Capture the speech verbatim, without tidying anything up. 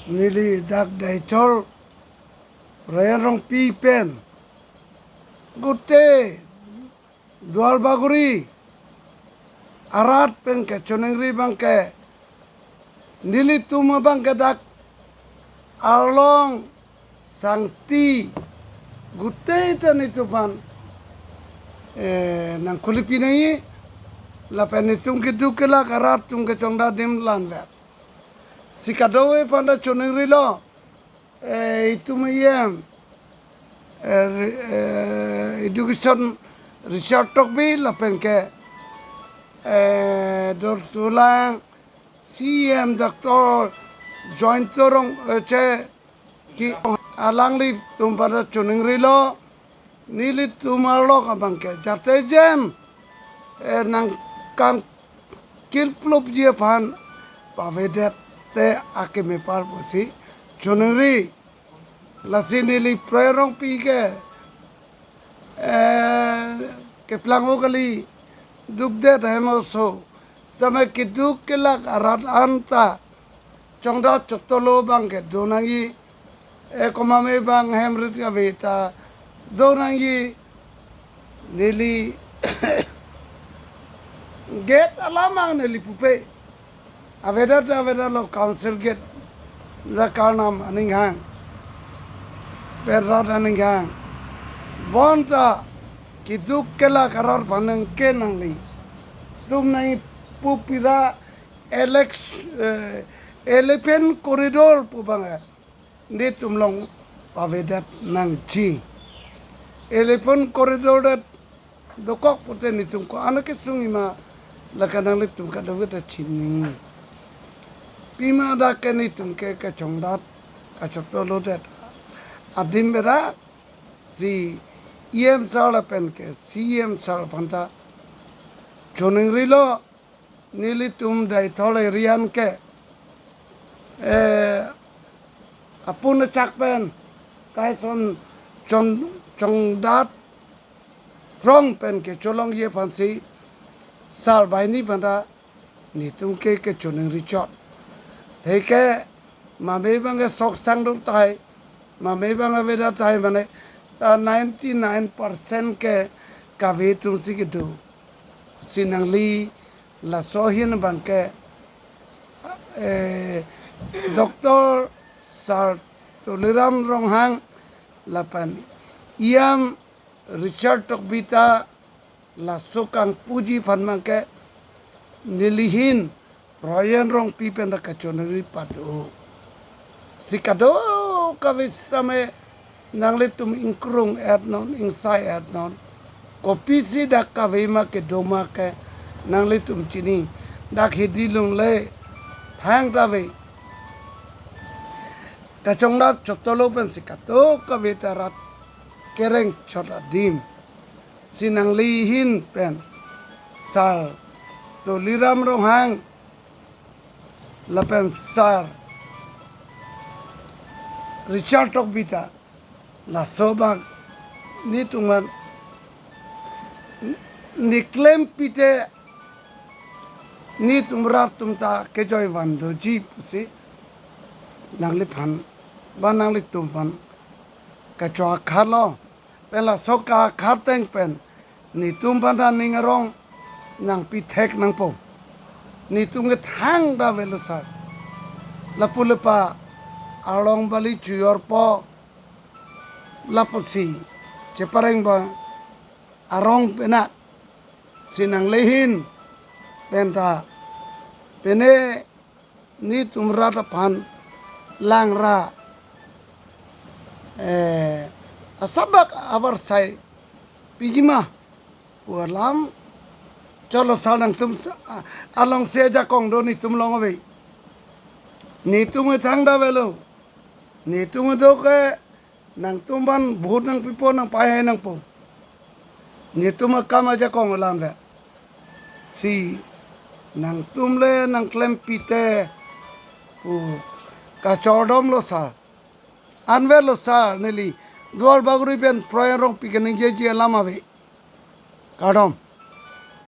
Neli dak Deithor Proyan Rongpi pen gute Duarbagori arat pen kachoningri abangke nelitum abangke dak arlong sangti gute ta netum aphan, eh, nangkhulipi nangji, lapen netum keduk kelak arat atum kachongdat adim lanvet. Si kadokave aphan ta choningrilo, eh, itum E M, eh, re-, eh, Education Richard Tokbi lapen ke, eh, Dorsulang C E M Doctor Jayanta Rong, eh, che ki alanglitum aphan ta choningrilo, nelitum arlok abangke jate jen, eh, nangkangkilplupji aphan pavedet te akeme par pusi choningri. Lasi neli Proyan Rongpi ke, eh, keplang o kali, dukdet hem oso. Tame keduk kelak arat anta chongdat chotolo abangke do nangji, eh, komatme abang hem rit kave ta do nangji. Neli gate alam abang neli pupe. Avedet avedet lo council gate, la karnam aning hang, pen rat aning hang. Bonta keduk kelak arat aphan nangke nangli tum nangji pu pira elex-, eh, elephant corridor pu abang, eh, netum along pavedet nangji. Elephant corridor det dokok pute netum ko-an kesung-i ma, lake nanglitum kadokave ta chini. Pima dak ke netum ke kachongdat kachotolodet adim bera si E M sir lapen ke C E M sir aphan ta choningrilo. Nelitum Deithor area an ke, eh, apun achak pen kaison chon-, chongdat krong pen kecholongji aphansi sir banghini aphan ta netum ke kechoningri chot. Theke mame abang ke sok sang dur tahai, mame abang avedet tahai mane, ta ninety nine percent ke kave atumsi kedo. Si nangli laso ahin abang ke, eh, Doctor Sir Tuliram Ronghang lapen E M Richard Tokbi ta laso kangpuji aphan abang ke neli ahin Proyan Rongpi pen ta kachoningri pado. Si kadokave sitame nanglitum ingkrung-et non, ingsai-et non. Kopisi dak kave ma kedo ma ke nanglitum chini. Dak hidi lungle thangta ave. Kachongdat chotolo pensi kadokave ta rat kereng chot adim. Si nangli ahin pen Sir Tuliram Ronghang lapen Sir Richard Tokbi ta laso abang netum aphan ne-, neklem pite netum rat atum ta kejoi van doji pusi nangliphan ba nanglitum aphan kachohang lo. Pen laso kachokha ateng pen netum aphan ta ning arong nangpi thek nangpo. Netum ke thangta avelo sir. Lapu lepa arlong bali chojorpo, lapusi chepareng ba arong penat. Si nangli ahin pen ta pine netum rat aphan langra, eh, asabak avarsai piji ma pu alam. Cholo sir, nangtum sa-, alongsi ajakong do netum along ave. Netum ke thangta avelo. Netum do ke nangtum aphan vote nangpipo, nangpahai nangpo. Netum akam ajakong alam ave. Si nangtum le nangklem pite pu kachordom lo sir. Anvet lo sir, neli Duarbagori pen Proyan Rongpi keningjeji alam ave. Kardom.